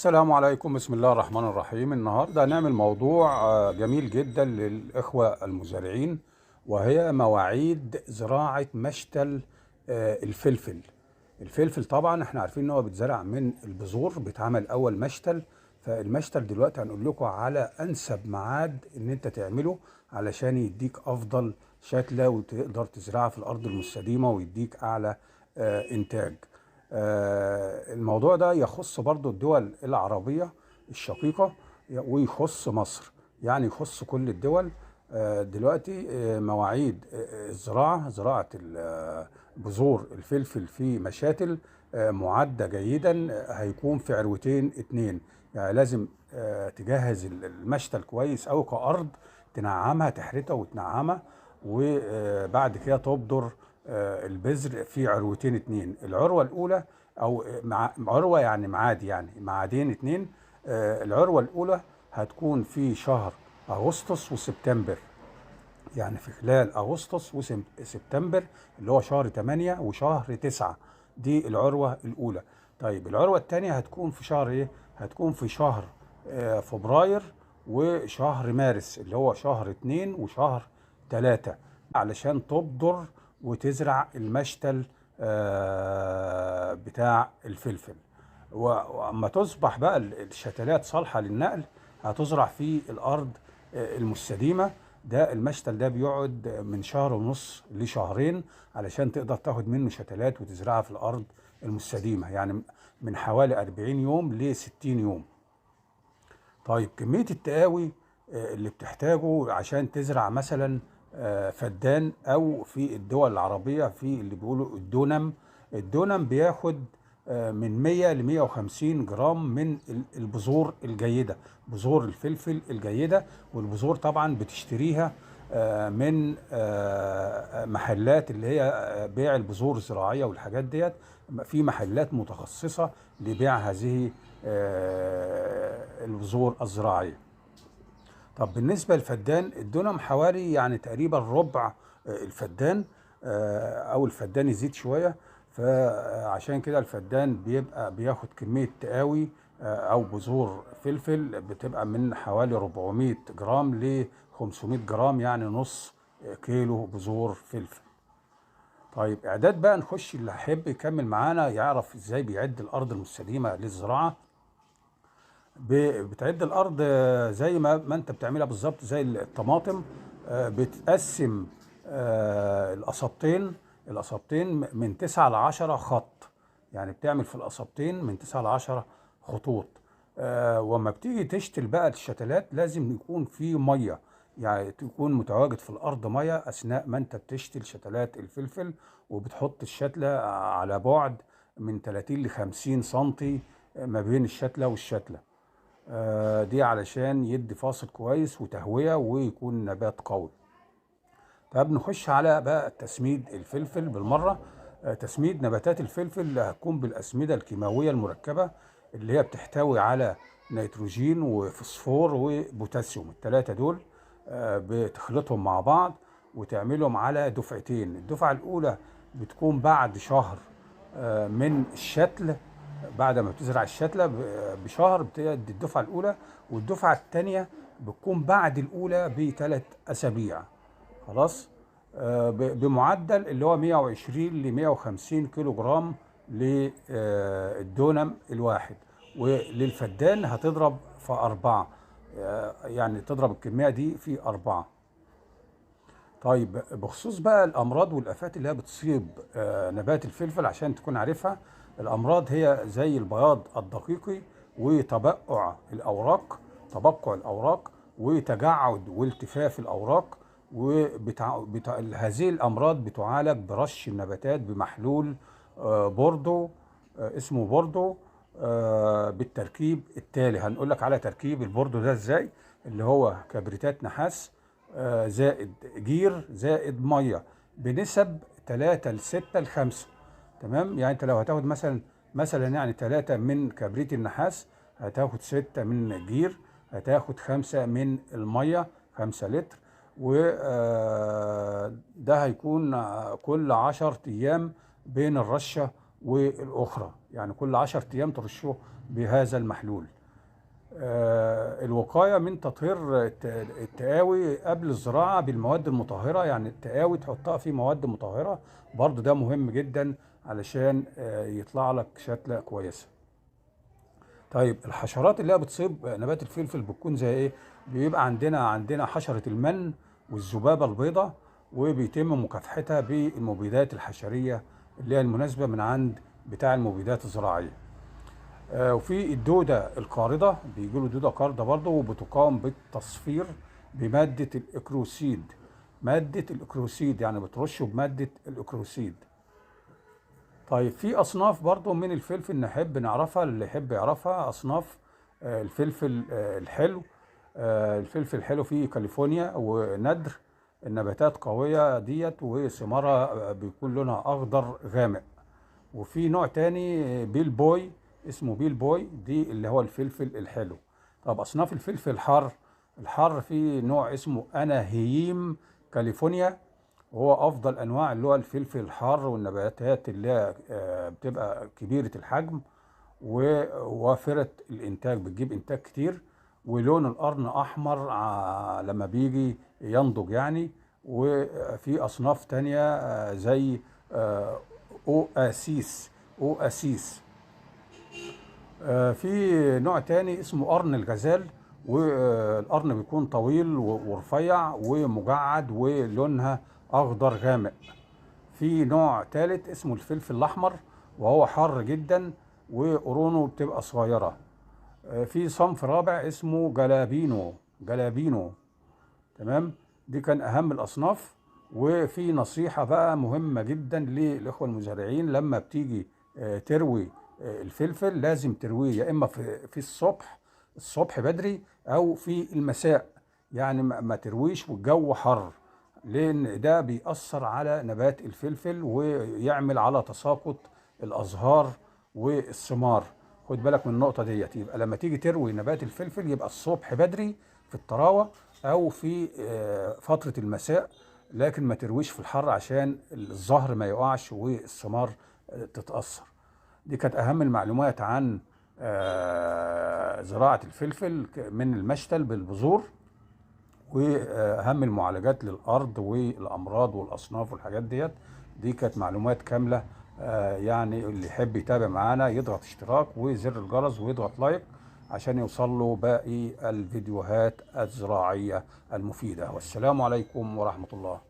السلام عليكم، بسم الله الرحمن الرحيم. النهارده هنعمل موضوع جميل جدا للإخوة المزارعين، وهي مواعيد زراعة مشتل الفلفل. الفلفل طبعا احنا عارفين ان هو بيتزرع من البذور، بيتعمل اول مشتل. فالمشتل دلوقتي هنقول لكم على انسب ميعاد ان انت تعمله علشان يديك افضل شتلة وتقدر تزرعها في الارض المستديمة ويديك اعلى انتاج. الموضوع ده يخص برضو الدول العربية الشقيقة ويخص مصر، يعني يخص كل الدول. دلوقتي مواعيد الزراعة، زراعة بذور الفلفل في مشاتل معدة جيدا، هيكون في عروتين اتنين. يعني لازم تجهز المشتل كويس أو كأرض تنعمها، تحرتها وتنعمها، وبعد كده تبذر البذر في عروتين اتنين. العروة الأولى أو مع عروة يعني معاد، يعني معادين اتنين. العروة الأولى هتكون في شهر أغسطس وسبتمبر، يعني في خلال أغسطس وسبتمبر اللي هو شهر 8 وشهر 9، دي العروة الأولى. طيب العروة التانية هتكون في شهر إيه؟ هتكون في شهر فبراير وشهر مارس اللي هو شهر 2 وشهر 3، علشان تبذر وتزرع المشتل بتاع الفلفل. وأما تصبح بقى الشتلات صالحة للنقل هتزرع في الأرض المستديمة. ده المشتل ده بيقعد من شهر ونص لشهرين علشان تقدر تاخد منه شتلات وتزرعها في الأرض المستديمة، يعني من حوالي 40 يوم ل 60 يوم. طيب كمية التقاوي اللي بتحتاجه عشان تزرع مثلا فدان، أو في الدول العربية في اللي بيقولوا الدونم، الدونم بياخد من 100 ل 150 جرام من البذور الجيدة، بذور الفلفل الجيدة. والبذور طبعا بتشتريها من محلات اللي هي بيع البذور الزراعية والحاجات ديت، في محلات متخصصة لبيع هذه البذور الزراعية. طب بالنسبة للفدان، الدونم حوالي يعني تقريبا ربع الفدان، أو الفدان يزيد شوية، فعشان كده الفدان بيبقى بياخد كمية تقاوي أو بذور فلفل بتبقى من حوالي 400 جرام ل 500 جرام، يعني نص كيلو بذور فلفل. طيب إعداد بقى، نخش اللي هيحب يكمل معانا يعرف إزاي بيعد الأرض المستديمة للزراعة. بتعد الأرض زي ما أنت بتعملها بالظبط زي الطماطم، بتقسم القصبتين من 9 ل 10 خط، يعني بتعمل في القصبتين من 9 ل 10 خطوط. وما بتيجي تشتل بقى الشتلات لازم يكون في مية، يعني تكون متواجد في الأرض مية أثناء ما أنت بتشتل شتلات الفلفل، وبتحط الشتلة على بعد من 30 ل 50 سنتي ما بين الشتلة والشتلة، دي علشان يدي فاصل كويس وتهوية ويكون نبات قوي. طب نخش على بقى تسميد الفلفل بالمرة. تسميد نباتات الفلفل هتكون بالأسمدة الكيماوية المركبة اللي هي بتحتوي على نيتروجين وفوسفور وبوتاسيوم، التلاتة دول بتخلطهم مع بعض وتعملهم على دفعتين. الدفعة الأولى بتكون بعد شهر من الشتل، بعد ما بتزرع الشتلة بشهر بتدي الدفعة الأولى، والدفعة التانية بتكون بعد الأولى ب3 أسابيع. خلاص، بمعدل اللي هو 120 ل 150 كيلو جرام للدونم الواحد، وللفدان هتضرب في 4، يعني تضرب الكمية دي في 4. طيب بخصوص بقى الأمراض والآفات اللي هي بتصيب نبات الفلفل عشان تكون عارفها، الأمراض هي زي البياض الدقيقي وتبقع الأوراق، تبقع الأوراق وتجعد والتفاف الأوراق، هذه الأمراض بتعالج برش النباتات بمحلول بوردو، اسمه بوردو، بالتركيب التالي. هنقول لك على تركيب البوردو ده ازاي، اللي هو كبريتات نحاس زائد جير زائد مية بنسب 3 ل 6 ل 5. تمام، يعني انت لو هتاخد مثلا يعني 3 من كبريت النحاس، هتاخد 6 من الجير، هتاخد 5 من المية، 5 لتر، وده هيكون كل 10 ايام بين الرشة والاخرى. يعني كل 10 ايام ترشه بهذا المحلول. الوقاية من تطهير التقاوي قبل الزراعة بالمواد المطهرة، يعني التقاوي تحطها في مواد مطهرة برضو، ده مهم جدا علشان يطلع لك شتلة كويسة. طيب الحشرات اللي هي بتصيب نبات الفلفل بتكون زي ايه؟ بيبقى عندنا حشرة المن والذبابة البيضاء، وبيتم مكافحتها بالمبيدات الحشرية اللي هي المناسبة من عند بتاع المبيدات الزراعية. وفي الدودة القارضة، بيجيله دودة قارضة برضه، وبتقام بالتصفير بمادة الإكروسيد. مادة الإكروسيد يعني بترشه بمادة الإكروسيد. طيب في أصناف برضه من الفلفل نحب نعرفها، اللي يحب يعرفها، أصناف الفلفل الحلو. الفلفل الحلو فيه كاليفورنيا وندر، النباتات قوية ديت وثمارها بيكون لونها أخضر غامق. وفي نوع تاني بيل بوي، اسمه بيل بوي، دي اللي هو الفلفل الحلو. طب أصناف الفلفل الحار، الحار في نوع اسمه أناهيم كاليفورنيا، وهو أفضل أنواع اللي هو الفلفل الحار والنباتات اللي بتبقى كبيرة الحجم ووافرة الإنتاج، بتجيب إنتاج كتير، ولون القرن أحمر لما بيجي ينضج يعني. وفي أصناف تانية زي أواسيس، أواسيس. في نوع تاني اسمه قرن الغزال، والقرن بيكون طويل ورفيع ومجعد ولونها أخضر غامق. في نوع تالت اسمه الفلفل الأحمر، وهو حار جدا وقرونه بتبقى صغيرة. في صنف رابع اسمه جلابينو، جلابينو. تمام، دي كان أهم الأصناف. وفي نصيحة بقى مهمة جدا للإخوة المزارعين، لما بتيجي تروي الفلفل لازم ترويه يا إما في الصبح بدري أو في المساء، يعني ما ترويش والجو حر، لأن ده بيأثر على نبات الفلفل ويعمل على تساقط الأزهار والثمار. خد بالك من النقطة ديت. يبقى لما تيجي تروي نبات الفلفل يبقى الصبح بدري في الطراوة أو في فترة المساء، لكن ما ترويش في الحر عشان الزهر ما يقعش والثمار تتأثر. دي كانت أهم المعلومات عن زراعة الفلفل من المشتل بالبذور، وأهم المعالجات للأرض والأمراض والأصناف والحاجات ديت. دي كانت معلومات كاملة. يعني اللي يحب يتابع معانا يضغط اشتراك وزر الجرس ويضغط لايك عشان يوصل له باقي الفيديوهات الزراعية المفيدة. والسلام عليكم ورحمة الله.